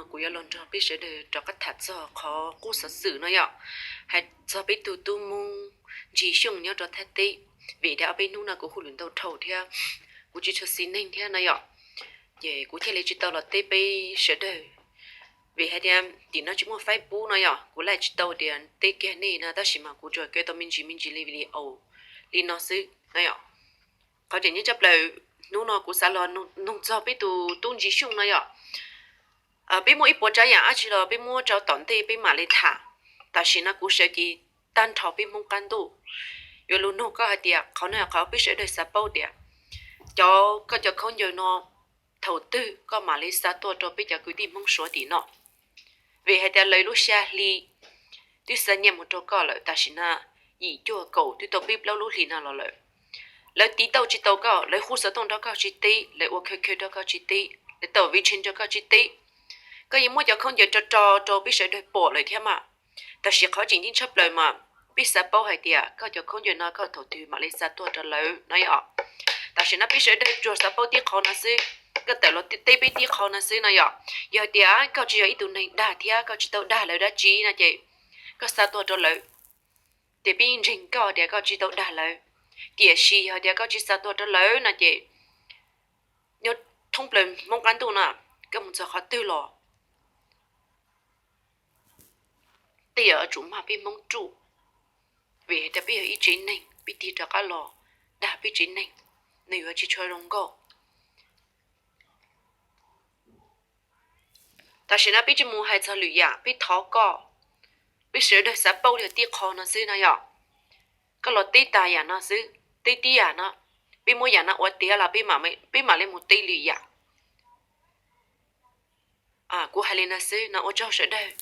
Kuv yuav los nrog peb sawv daws rov qab tham txog qhov qub xov xwm no yom, hais txog peb tug tub Hmoob Ntsis Xyooj nyob rau Thaib teb. Vim tias ob peb hnub no kuv hauj lwm ntau dhau thiab kuv tsis tshua xis neej thiab no yom, ces kuv thiaj li tsis tau los teb peb sawv daws. Vim hais tias tim no tsis muaj Facebook no yom, kuv laij tsis tau tias teb kiag nej no, tab sis mas kuv tsuas kaw tau me ntsis me ntsis li video li no xwb no yom. Qhov tseem ceeb tshaj plaws hnub no kuv xav los nug txog peb tus tub Ntsis Xyooj no yom. Peb muaj ib puas tsav yam dab tsi los peb muab rau tom ntej peb mam li tham. Tam sim no kuv sawv cev tag nrho peb Hmoob qab ntuj, yuav lug nug koj hais tias qhov no qhov peb sawv daws xav paub tias cov, koj cov khaub ncaws no thaum twg koj mam li xa tuaj rau peb cov kwv tij Hmoob Suav tim no? Vim hais tias lawv lub xya hli twb xa nyiaj mus rau koj lawm, tam sim no yim cuaj kaum twb tau peb plaub lub hlis no los lawm. Lawv tiv tauj tsis tau koj, lawv hu xov tooj nrog koj tsis teb, lawv ua khawv khawv nrog koj tsis teb, lawv tau vij tsheej nrog koj tsis teb. Koj yeej muab cov khaub ncaws rau rau rau peb sawv daws pom lawm thiab mas. Tam sim qhov tseem ceeb tshaj plaws mas peb xav paub hais tias koj cov khaub ncaws no koj thaum twg mam li xa tuaj rau lawv no yom. Tam sim no peb sawv daws tsuas xav paub tib qho no xwb, koj tawm los teb peb tib qho no xwb no yom. Yog hais tias koj tsis yog ib tug neeg dag thiab koj tsis tau dag lawv dab tsi no ces koj xa tuaj rau lawv, ces peb ntseeg koj tias koj tsis tau dag lawv. Tiam sis yog tias koj tsis xa tuaj rau lawv no ces nyob thoob plaws Hmoob qab ntuj no, koj mus txog qhov twg los tej yam yuav tsum mag peb Hmoob ruj. Vim hais tias peb yog ib tsev neeg, peb tig rov qab los dag peb tsev neeg, nws yuav tsis tshua zoo nkauj. Tam sim no peb tsis mus hais txog lwm yam, peb thov koj, peb sawv daws xav paub li tib qho no xwb no yom. Koj los teb tas yam no xwb, teb tib yam no, peb muab yam no ua tiav los peb mam li mus teb lwm yam. Kuv hais li no xwb no, ua tsaug sawv daws.